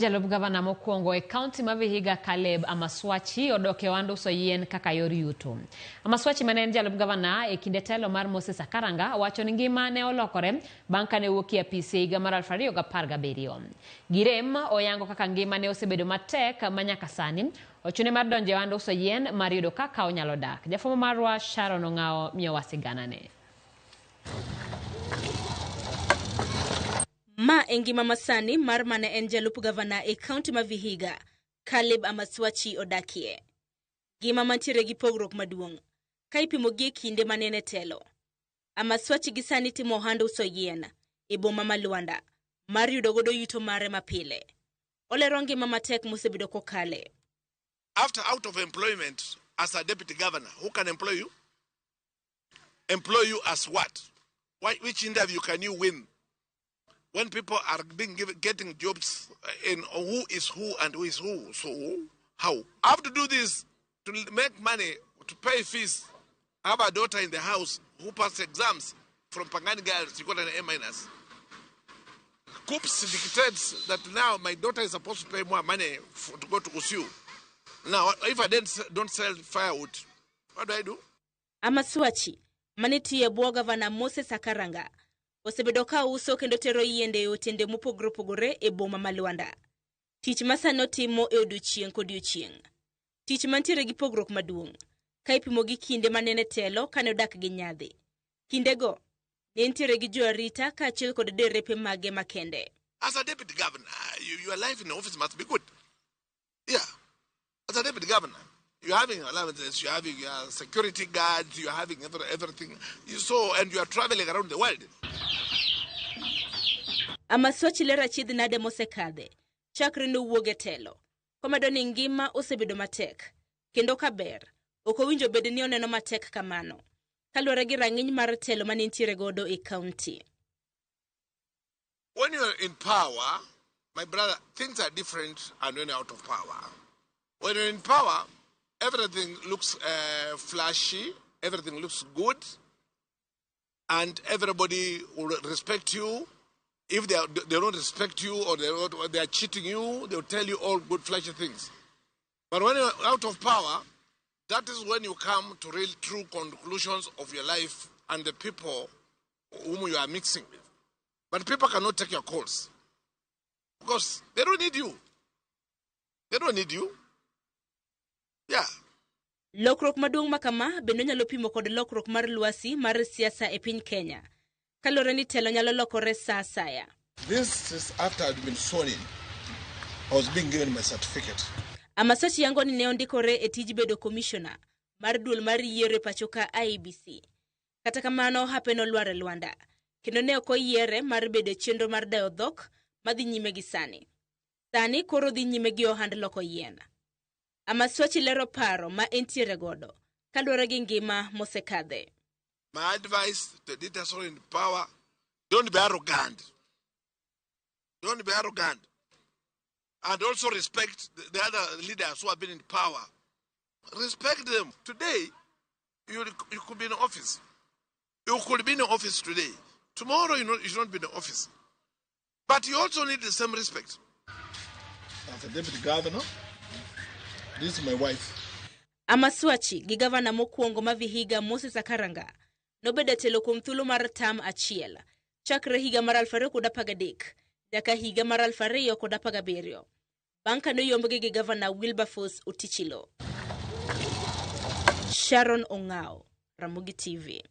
Jalup gavana mokwongo e kaunti ma Vihiga Caleb Amaswachi odok e ohand uso yien kaka yor yuto. Amaswachi mane en jalup gavana e kinde telo mar Moses Akaranga wacho ni ngima ne olokore bang' kane owuok e apis e higa mar 2017. Girem oyango kaka ngima ne osebedo matek ma nyaka sani ochune mar donjo e ohand uso yien mar yudo kaka onyalo dak. Jafwambo marwa Sharon Ong'awo miyowa siganane. Ma e ngima masani mar mane en jalup gavana e kaunti ma Vihiga, Caleb Amaswachi odakie. Ngima mantiere gi pogruok maduong' ka ipimo gi e kinde mane en e telo. Amaswachi gi sani timo ohand uso yien e boma ma Luanda mar yudo godo yuto mare mapile. Olero ngima matek mosebedo kokale. After out of employment as a deputy governor, who can employ you? Employ you as what? Why, which interview can you win? When people are being given, getting jobs in who is who and who is who. So how? I have to do this to make money, to pay fees. I have a daughter in the house who passed exams from Pangani Girls. She got an A minus. KUCCPS dictates that now my daughter is supposed to pay more money to go to USU. Now, if I don't sell firewood, what do I do? Amaswachi, mane tiyo e bwo gavana Moses Akaranga, osebedo ka uso kendo tero yiende e otende mopogore opogore e boma ma Luanda. Tich ma sani otimo e odiechieng' kodiechieng'. Tich mantiere gi pogruok maduong' ka ipimo gi kinde mane en e telo kane odak gi nyadhi. Kindego, ne entiere gi joarita kaachiel kod derepe mage makende. As a deputy governor, your life in the office must be good. Yeah. As a deputy governor, you're having allowances, you're having your security guards, you're having everything. And you are traveling around the world. Amaswachi lero achiedh nade mosekadhe chakre nowuog e telo. Komedo ni ngima osebedo matek kendo kaber ok owinjo bed ni oneno matek kamano kaluwore gi rang'iny mar telo mane nitiere godo e kaunti. When you're in power, my brother, things are different and when you're out of power. When you're in power, everything looks flashy, everything looks good, and everybody will respect you. If they don't respect you or they are cheating you, they'll tell you all good flashy things. But when you're out of power, that is when you come to real true conclusions of your life and the people whom you are mixing with. But people cannot take your calls because they don't need you. They don't need you. Yeah. Lokruok maduong' ma kama bende onyalo pimo kod lokruok mar lwasi mar siasa e piny Kenya. Kaluwore ni telo nyalo lokore sa asaya. This is after I'd been sworn in. I was being given my certificate. Amaswachi yango ni ne ondikore e tij bedo komishona mar duol mar yiero e pacho ka IEBC. Kata kamano hape nolwar e lwanda kendo ne ok oyiere mar bedo e chenro mar dayo dhok madhi nyime gi sani. Sani koro dhi nyime gi ohand loko yien. Amaswachi lero paro ma entiere godo kaluwore gi ngima mosekadhe. My advice to the leaders who are in power, don't be arrogant. Don't be arrogant. And also respect the other leaders who have been in power. Respect them. Today, you could be in office. You could be in office today. Tomorrow, you should not be in office. But you also need the same respect. As a deputy governor, this is my wife. Amaswachi gi gavana mokwongo ma Vihiga Moses Akaranga nobedo e telo kuom thuolo mar tam achiel chakre higa mar 2013 nyaka higa mar 2017 bang' ka noyombgi gi gavana Wilberforce Otichilo. Sharon Ong'ao, Ramogi TV.